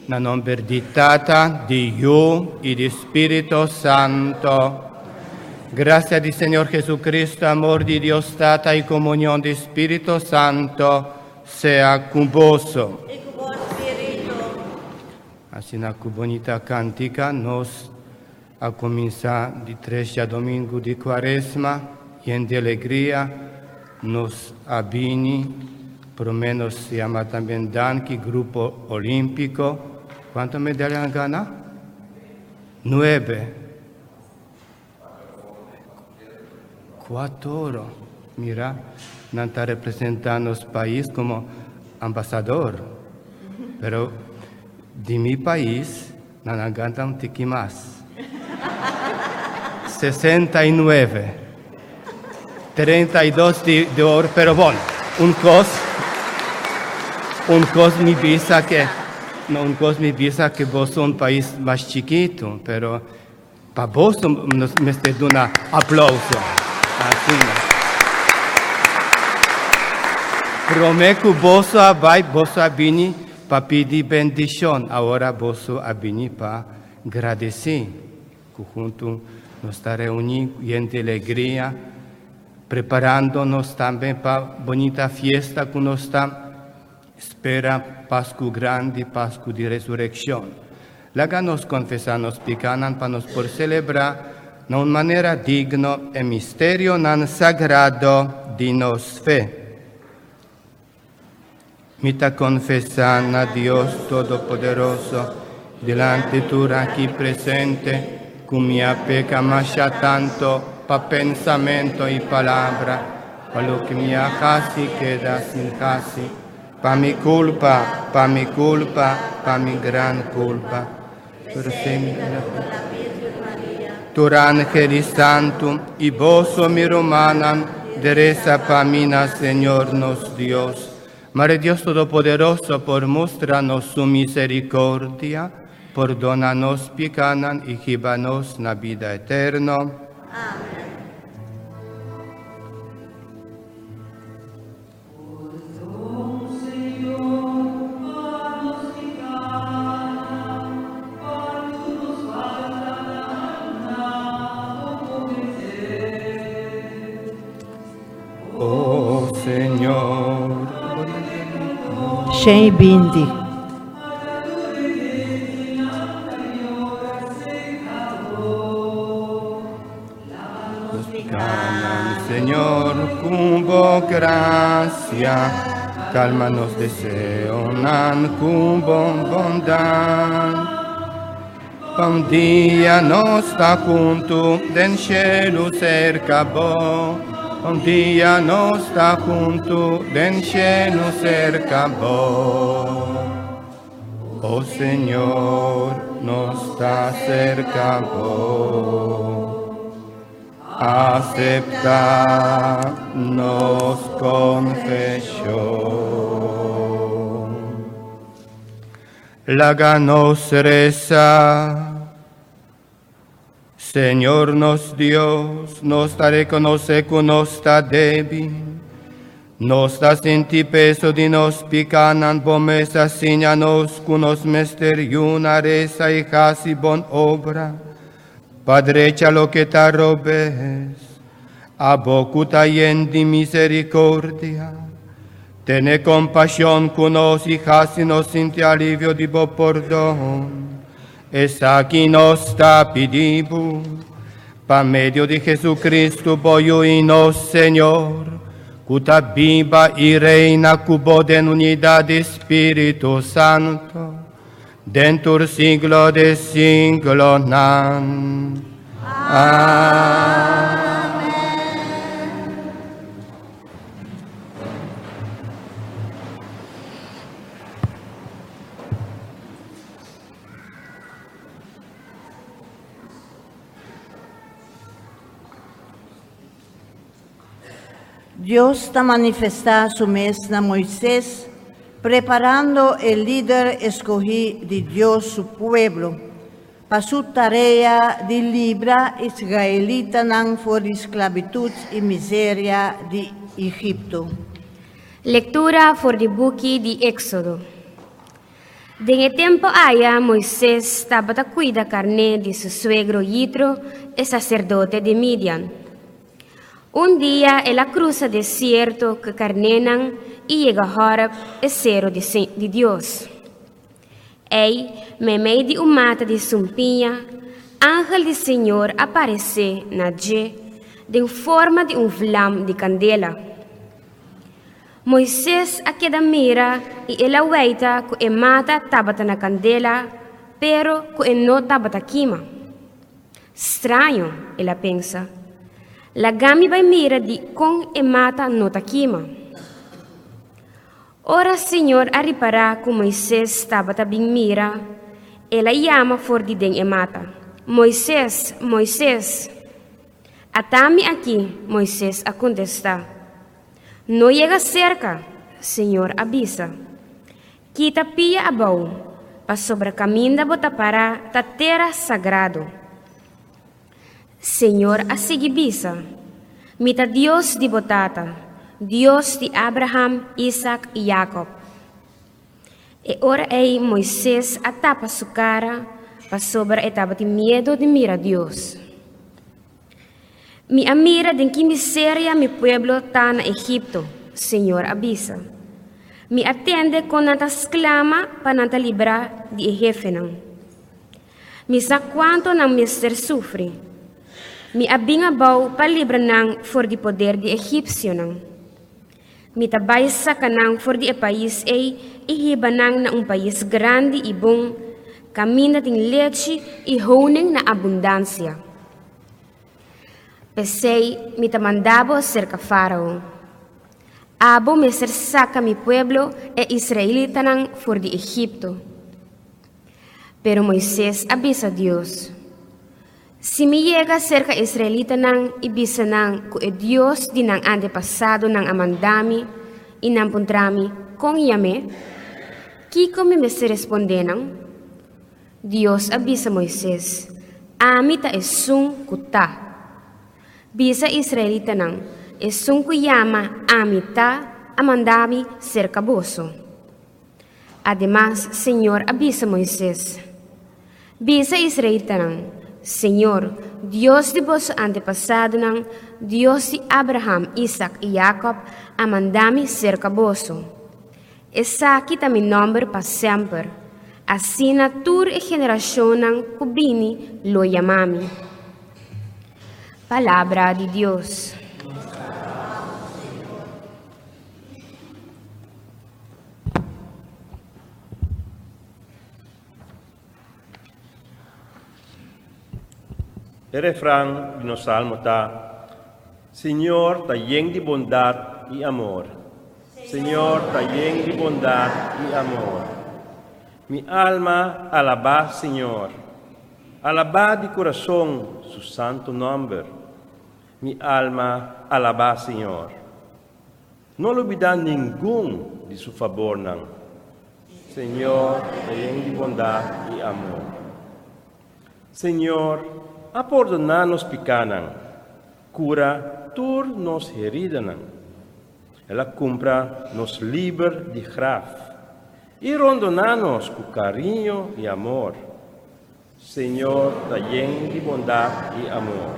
Na nomber di Tata, di Yu y di Spirito Santo. Gracia di Señor Jesucristo, amor di Dios Tata y comunión di Spirito Santo sea cu boso. I ku bo spiritu. Asina cu bonita cantica nos a cuminsa di tres diadomingo di Cuaresma yen di alegria nos a bini prome nos yama tambe danki Grupo Olimpico cuanto medalla nan gana? Nuebe Cuatoro mira nan ta representa nos pais como ambasador pero di mi pais Nan a ganta un tiki mas. 69. 32 di, di oro, pero bon, un kos, un kos mi bisa ke, no, un kos mi bisa ke boso un pais mas chikitu, pero pa boso nos mester duna aplauso. Asina. Prome ku boso a bai, boso a bini Pa pidi bendishon, awor boso a bini pa gradesí ku huntu nos ta reuní yen di alegria, preparando nos tambe pa bonita fiesta ku nos ta spera, Pasku Grandi, Pasku di Resurekshon. Laga nos konfesá nos pikánan pa nos por selebrá na un manera digno e misterionan sagrado di nos fe. Mi ta konfesá na Dios Todopoderoso, dilanti tur aki presente, ku mi a peka masha tantu pa pensamentu i palabra, pa loke mi a hasi keda sin hasi, pa mi kulpa, pa mi kulpa, pa mi gran kulpa. Pero Tur angel i santu, i boso, mi rumannan, de resa pa mi na Señor nos Dios. Mare Dios Todopoderoso por mustra nos su misericordia, pordona nos picanan i hiba nos na bida eterno. Amen. Oh Señor. 120. Señor, cu bo gracia, calma nos deseonan cu bo bondad. Pa un dia nos ta hunto den cielo cerca bo. Pa un dia nos ta hunto den cielo cerca bo. Oh Señor, nos ta cerca bo. Acepta nos confesión. Laga nos resa. Señor nos Dios, nos ta reconoce cu nos ta debil. Nos ta sinti peso di nos picanan, bo mes a siña nos cu nos mester yuna, resa y haci bon obra pa drecha loke ta robes. Abo cu ta yen di misericordia, tene compasion cu nos y haci nos sinti alivio di bo pordon. Esaki nos ta pidi bo, pa medio di Jesucristo bo Yu i nos Señor, ku ta biba i reina ku bo den unidat di Spiritu Santo, den tur siglo di siglonan. Amen. Dios ta manifestá su mes na Moisés, preparando e lider escohí di Dios su pueblo pa su tarea di libra israelitanan for di sclabitud i miseria di Egipto. Lectura for di buki di Éxodo. Den e tempu aya Moises tabata kuida karné di su suegro Yitro, e saserdote di Midian. Un dia el a krusa desierto ku e karnénan i yega Hòreb, e seru di Dios. Ei, meimei di un mata di sumpiña, angel di señor a paresé na dje den forma di un vlam di kandela. Moises a keda mira i el a weita ku e mata tabata na kandela, pero ku e no tabata kima. Straño, el a pensa. Laga mi bai mira di kon e mata no ta kima. Ora Señor a ripará ku Moises tabata bin mira, el a yama for di den e mata, Moises, Moises! Ata mi aki, Moises a kontestá. No yega serka, Señor a bisa. Kita pia abou, pasobra kaminda bo ta pará ta tera sagrado. Señor a sigui bisa, Mi ta Dios di bo tata, Dios di Abraham, Isak i Yakob. E ora ei Moises a tapa su kara, pasobra e tabatin miedu di mira Dios. Mi a mira den ki miseria mi pueblo ta na Egipto, Señor a bisa. Mi a tende kon nan ta sklama pa nan ta librá di e hefenan. Mi sa kuantu nan mester sufri. Mi a bin abou pa libra nan for di poder di egipsionan. Mi ta bai saka nan for di e pais ei i hiba nan na un pais grandi i bon, kaminda tin lechi i honing na abundansia. P'esei mi ta manda bo serka Fárao. Abo mester saka mi pueblo, e israelitanan, for di Egipto. Pero Moises a bisa Dios, Si mi yega serka israelitanan i bisa nan ku e Dios di nan antepasadonan a manda mi, i nan puntra mi, Kon yam'é? Kiko mi mester respondé nan? Dios a bisa Moises, Ami ta Esun ku Ta. Bisa israelitanan, Esun ku yama Ami Ta a manda mi serka boso. Ademas, Señor a bisa Moises, Bisa israelitanan, Señor, Dios di boso antepasadonan, Dios di Abraham, Isak i Yakob, a manda mi serka boso. Esaki ta mi nòmber pa semper, asina tur e generashonnan ku bini lo yama mi. Palabra di Dios. E refran di nos salmo ta, Señor ta yen di bondat i amor. Señor ta yen di bondat i amor. Mi alma alabá Señor. Alabá di kurason su santu nòmber. Mi alma alabá Señor. No lubidá ningun di su fabornan. Señor ta yen di bondat i amor. Señor a pordoná nos pikánan, kura tur nos heridanan. El a kumpra nos liber di graf i rondoná nos ku kariño i amor. Señor ta yen di bondat i amor.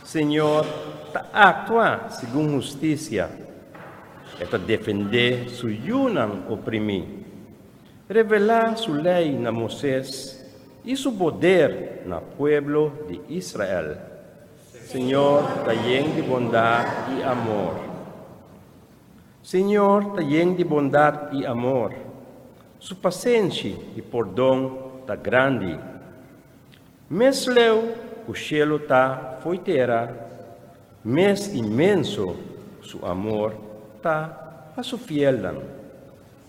Señor ta aktua segun hustisia. E ta defendé su yunan oprimí. Revelá su lei na Moisés i su poder na pueblo di Israel. Señor ta yen di bondat i amor. Señor ta yen di bondat i amor. Su pasenshi i pordon ta grandi. Mes leu ku shelu ta fo'i tera, mes inmenso su amor ta pa su fielnan.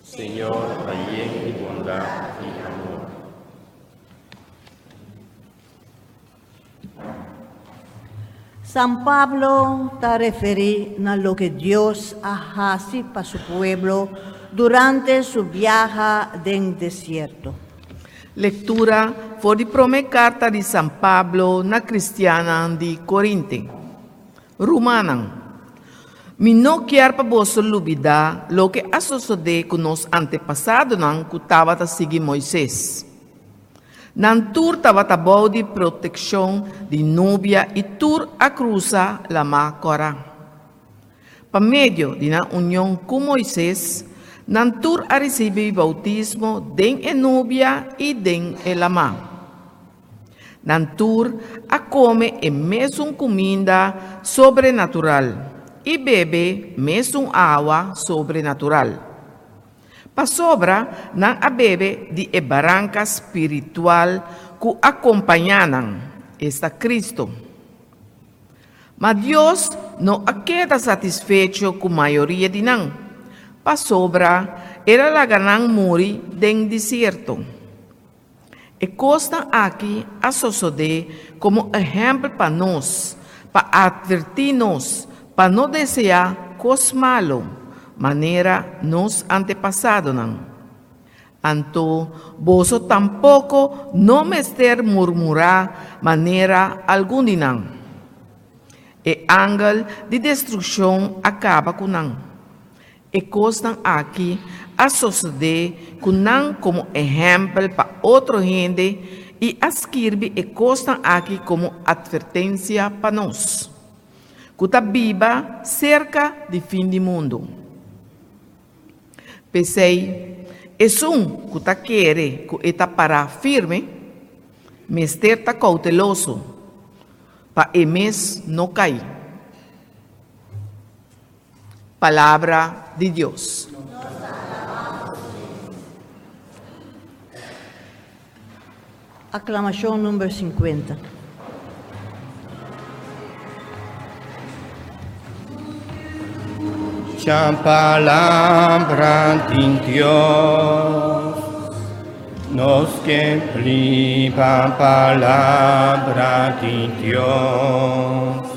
Señor ta yen di bondat i amor. San Pablo ta referí na loke Dios a hasi pa su pueblo durante su biaha den desierto. Lektura for di promé karta di San Pablo na kristiannan di Korinte. Rumannan, Mi no kier pa boso lubidá loke a sosodé ku nos antepasadonan ku tabata sigui Moises. Nan tur tabata bou di protekshon di nubia i tur a krusa Lamá Kòrá. Pa medio di nan union ku Moises, nan tur a risibí boutismo den e nubia i den e lamá. Nan tur a kome e mesun kuminda sobrenatural i bebe mesun awa sobrenatural. Pasobra nan a bebe di e baranka spiritual ku a kompañá nan, esta Kristu. Ma Dios no a keda satisfecho ku mayoria di nan, pasobra el a laga nan muri den desierto. E kosnan aki a sosodé komo ehèmpel pa nos, pa atvertí nos pa no deseá kos malu, manera nos antepasadonan. Anto boso tampoko no mester murmurá manera algun di nan. E angel di destrukshon a kaba ku nan. E kosnan aki a sosodé ku nan komo ehèmpel pa otro hende i a skirbi e kosnan aki komo atvertensia pa nos, ku ta biba serka di fin di mundu. P'esei, esun ku ta kere ku e ta pará firme, mester ta kouteloso pa e mes no kai. Palabra di Dios. Aklamashon number 50. Cha palabra di Dios, nos ke priva palabra di Dios.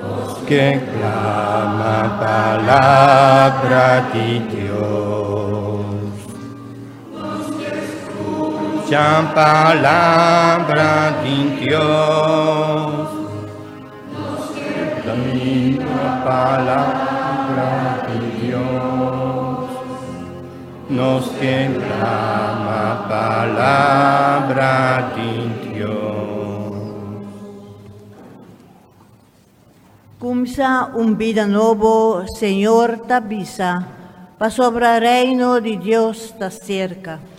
Nos ke clama palabra di Dios. Escucha palabra di Dios. Camina palabra di Dios. Nos ke clama palabra di Dios. Kumsa un bida nobo, Señor ta bisa, pasobra reino di Dios ta serka.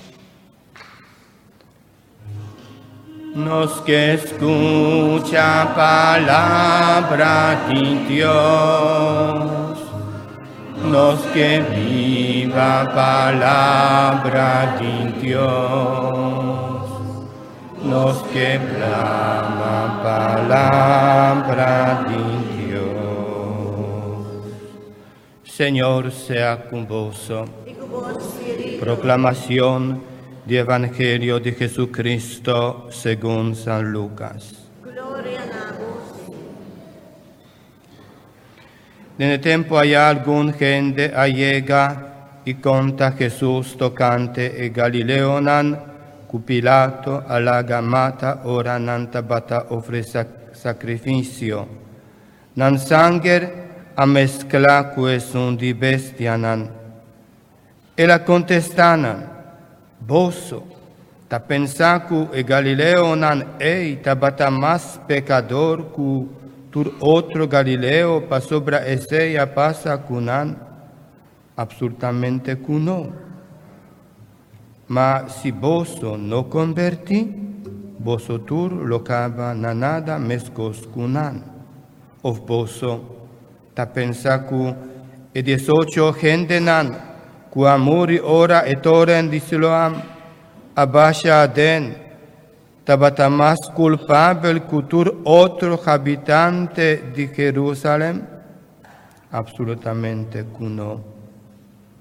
Nos ke skucha palabra di Dios. Nos ke biba palabra di Dios. Nos ke plama palabra di Dios. Señor sea con boso. Proclamación del Evangelio de Jesucristo según San Lucas. Gloria na bo, Den e tempu ayá algun hende a yega i konta Hesus tokante e galileonan ku Pilato a laga mata ora nan tabata ofresé sakrifisio. Nan sanger a mesklá ku esun di bestianan. El a kontestá nan, Boso ta pensa ku e galileonan ei tabata mas pekador ku tur otro galileo pasobra esei a pasa ku nan? Apsultamente ku no! Ma si boso no kombertí, boso tur lo kaba na nada meskos ku nan. Òf boso Ta pensa ku e diesocho hendenan ku a muri ora e toren di Siloam a basha aden tabata mas kulpabel ku tur otro habitante di Jerusalem? Apsolutamente ku no.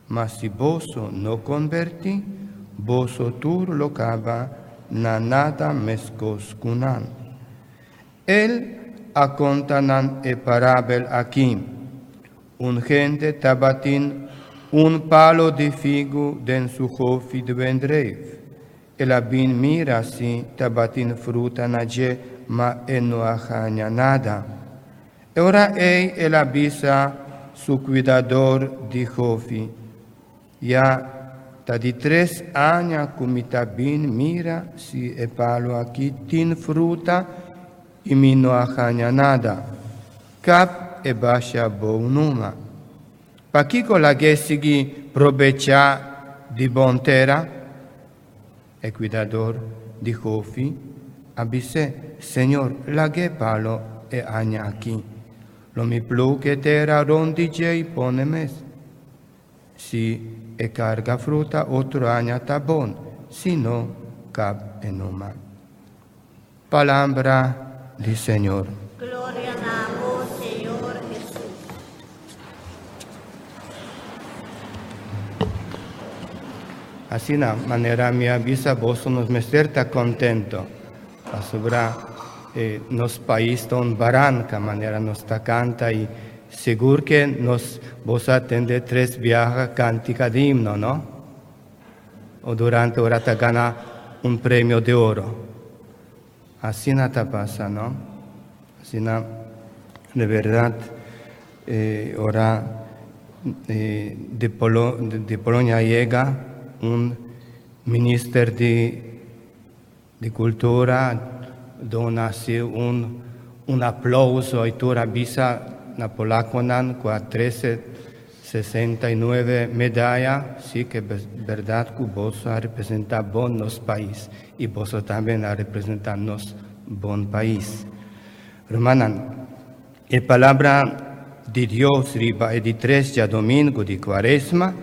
Ma si boso no konbertí, boso tur lo kaba na nada meskos ku nan. El a konta nan e parabel aki, Un hende tabatin un palo di figu den su hofi di wendreif. El a bin mira si tabatin fruta na dje, ma e no a haña nada. E ora ei el a bisa. su cuidador di hofi, Ya ta di tres aña cu mi ta bin mira si e palo aki tin fruta y mi no a haña nada. Kap e basha abou numa. Pakico lag'é sigui probecha di bon tera? E cuidador di hofi a bis'é, Señor, lag'é palo e aña aki. Lo mi plug e tera rond di dje y pone mes. Si e carga fruta otro aña ta bon, si no, kap e numa. Palabra di Señor. Gloria na bo, Señor Hesus. Asina, manera mi a bisa boso nos mester ta contento, pasobra nos pais ta un baranca, manera nos ta canta y sigur ke nos boso a tende tres biaha cantica di himno, no? O durante ora ta gana un premio de oro. Asina ta pasa, no? Asina, de verdad, ora di di Polonia yega un minister di di cultura duna si un un aplauso y tur a bisa na polaconan cu a trece 69 medaya, si ke berdad cu boso a representa bon nos pais y boso tambe a representa nos bon pais. Rumannan, e palabra di Dios riba e di tres djadomingo di Cuaresma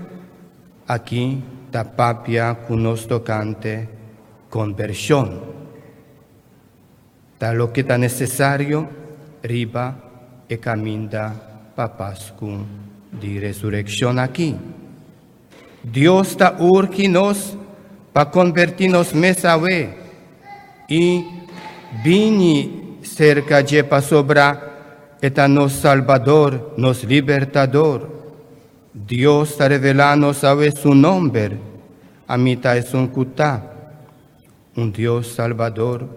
aki ta papia cu nos tocante conversion. Ta loke ta necesario riba e caminda pa Pascu di Resureccion aki. Dios ta urgi nos pa converti nos mes awe y bini cerca dje pasobra e ta nos Salbador, nos Libertador. Dios ta revela nos awe su nomber, Ami ta esun cu ta. Un Dios salbador,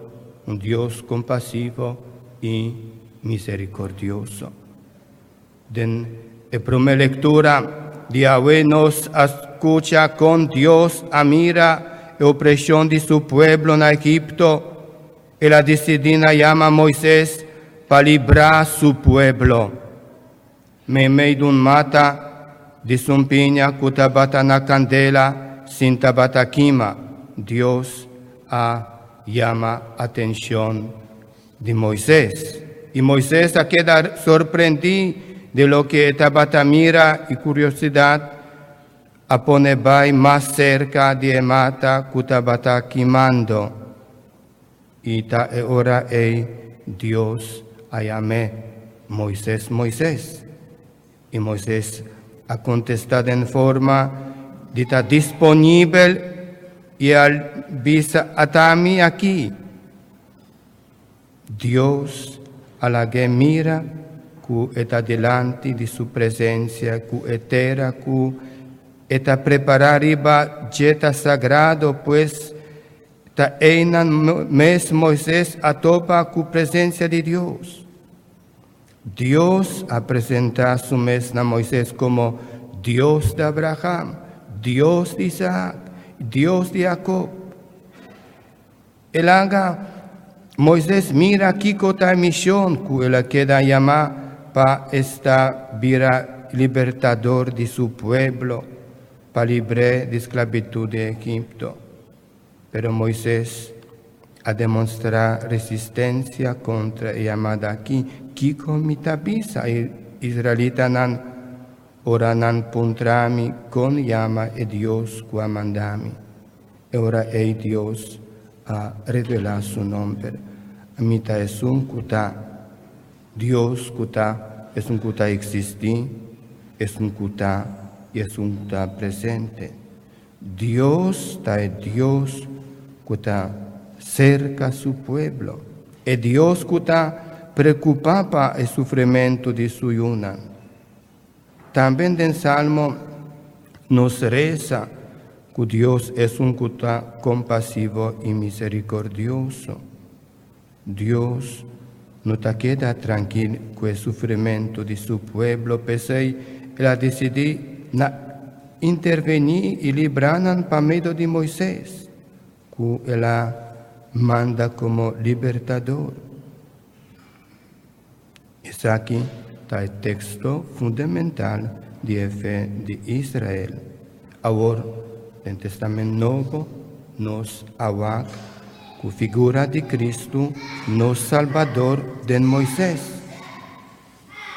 un Dios compasivo y misericordioso. Den e prome lectura di awe nos a scucha con Dios a mira e opresion di su pueblo na Egipto. El a dicidi na yama Moises pa libra su pueblo. Meimei di un mata di sumpiña cu tabata na candela sin tabata kima, Dios a yama atencion di Moises. Y Moises a keda sorprendí di loke e tabata mira y curiosidad a pone bai mas cerca di e mata cu tabata kimando. Y ta e ora ey Dios a yam'é, Moises, Moises. Y Moises a contestá den forma di ta disponibel y a bisa, Ata mi aki. Dios a lag'é mira cu e ta dilanti di su presencia, cu e tera cu e ta prepará riba dje ta sagrado, pues Ta einan mes Moises a topa ku presensia di Dios. Dios a presentá su mes na Moises komo Dios di Abraham, Dios di Isaak, Dios di Jakob. El a haga Moises mira kiko ta e mishon ku el a keda yamá pa esta bira libertador di su pueblo, pa libr'é di sklabitut di Egipto. Pero Moises a demonstrá resistensia kontra e yamada akí, Kiko mi ta bisa e israelitanan ora nan puntra mi kon yama e Dios ku a manda mi? E ora ei Dios a revelá su nòmber, Ami ta esun ku ta. Dios ku ta, esun ku ta eksistí, esun ku ta i esun ku ta presente. Dios ta e Dios ku ta serka su pueblo, e Dios ku ta preokupá pa e sufrimentu di su yunan. Tambe den Salmo nos resa ku Dios esun ku ta kompasivo i miserikordioso. Dios. no ta keda trankil ku e sufrimentu di su pueblo, p'esei el a disidí na intervení i libra nan pa medio di Moises, ku el a manda komo libertador. Esaki ta e teksto fundamental di e fe di Israel. Awor, den Testament Nobo, nos a wak ku figura di Kristu, nos Salbador, den Moises.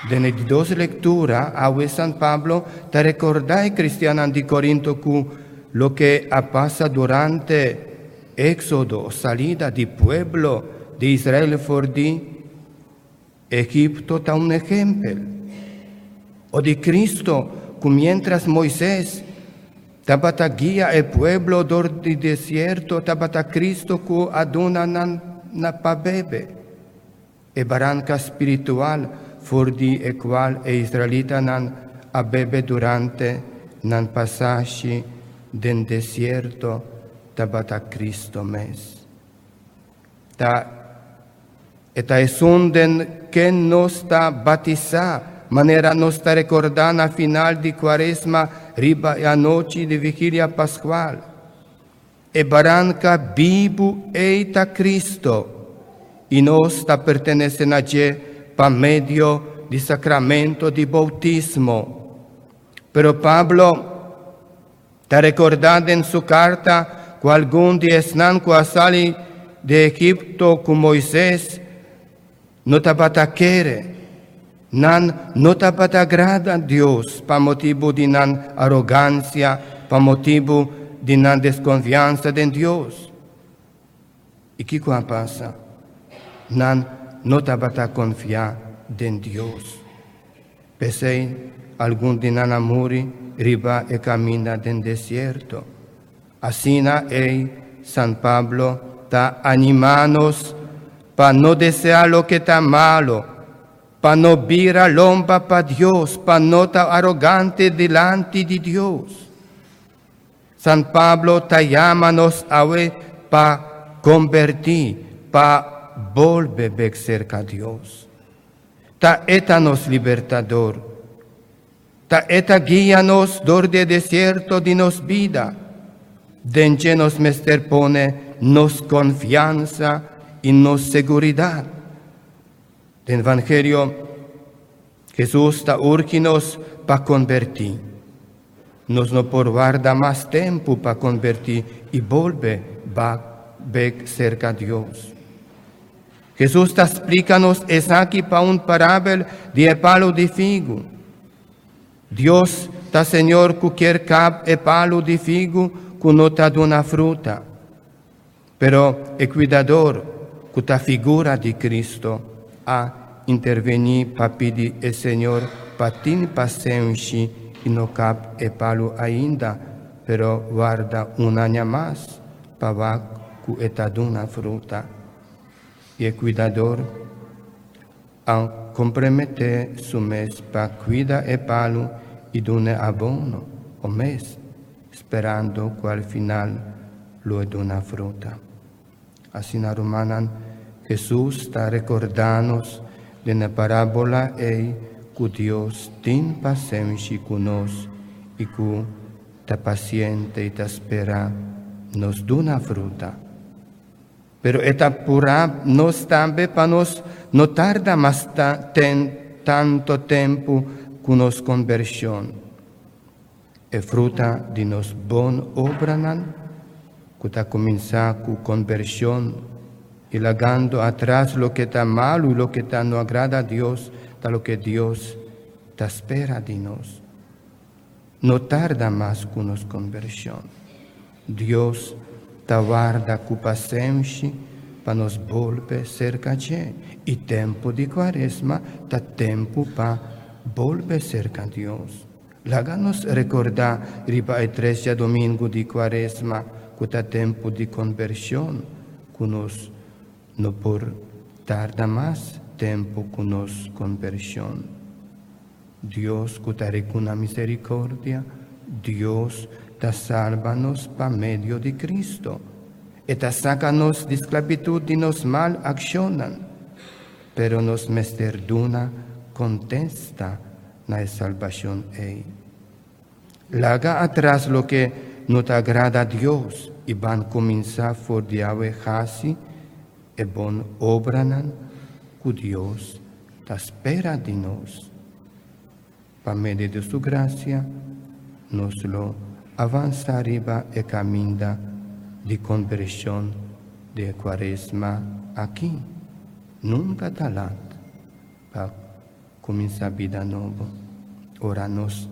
Den e di dos lektura, awe San Pablo ta rekordá e kristiannan di Korinto ku loke a pasa durante Éksodo, salida di pueblo di Israel for di Egipto ta un ehempel. O di Cristo cu mientras Moises tabata guia e pueblo dor di desierto tabata Cristo cu a duna nan na pa bebe. E baranca spiritual for di e cual e israelitanan a bebe durante nan pasashi den desierto tabata Cristo mes. Ta E ta esun den ken nos ta batisá, manera nos ta rekordá na final di Kuaresma riba e anochi di Vigilia Paskual. E baranka bibu ei ta Kristo, i nos ta pertenesé na dje pa medio di sakramento di boutismo. Pero Pablo Ta rekordá den su karta ku algun di esnan ku a sali di Egipto ku Moises no tabata kere. Nan no tabata agrada Dios pa motibu di nan arogansia, pa motibu di nan deskonfiansa den Dios. I kiko a pasa? Nan no tabata konfia den Dios. P'esei, algun di nan a muri riba e kaminda den desierto. Asina ei, San Pablo ta animá nos pa no deseá loke ta malu, pa no bira lomba pa Dios, pa no ta arogante dilanti di Dios. San Pablo ta yama nos awe pa kombertí, pa bolbe bek serka Dios. Ta E ta nos Libertador. Ta E ta guia nos dor di e desierto di nos bida. Den dje nos mester pone nos konfiansa i nos seguridat. Den Evangelio, Hesus ta urgi nos pa konbertí. Nos no por warda mas tempu pa konbertí i bolbe bak bek serka Dios. Hesus ta splika nos esaki pa un parabel di e palu di figu. Dios ta Señor ku kier kap e palu di figu ku no ta duna fruta. Pero e kuidador, ku ta figura di Cristo, a intervení pa pidi e Señor pa tin pasenshi i no kap e palu ainda, pero warda un aña mas pa wak ku e ta duna fruta. I e kuidador a komprometé su mes pa kuida e palu i dun'e abono o mes, sperando ku al final lo e duna fruta. Asina, rumannan, Hesus ta rekordá nos den e parábola ei ku Dios tin pasenshi ku nos i ku ta pasiente i ta spera nos duna fruta. Pero e ta purá nos tambe pa nos no tarda mas tanto tempu ku nos konbershon. E fruta di nos bon obranan, ku ta kuminsá ku konbershon i lagando atras loke ta malu i loke ta no agrada Dios, ta loke Dios ta spera di nos. No tarda mas ku nos konbershon. Dios ta warda ku pasenshi pa nos bolbe serka dje, i tempu di Kuaresma ta tempu pa bolbe serka Dios. Laga nos rekordá riba e tres djadumingu di Kuaresma ku ta tempu di konbershon, ku nos no por tarda mas tempu ku nos konbershon. Dios ku ta riku na miserikordia, Dios ta salba nos pa medio di Kristo. E ta saka nos di sklabitut di nos mal akshonnan. Pero nos mester duna kontesta na e salbashon ei. Laga atras loke no ta agrada Dios i ban kuminsá for di awe hasi e bon obranan ku Dios ta spera di nos. Pa medio di su grasia, nos lo avansá riba e kaminda di konvershon di e kuaresma aki. Nunka ta lat pa kuminsá bida nobo ora nos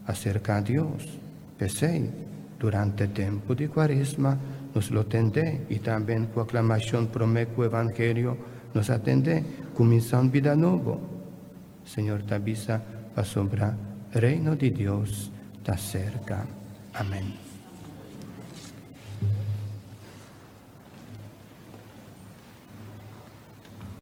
aserká Dios. P'esei, durante tempu di kuaresma nos lo tendé i tambe ku aklamashon promé ku Evangelio nos a tendé, kuminsá un bida nobo. Señor ta bisa, pasobra Reino di Dios ta serka. Amèn.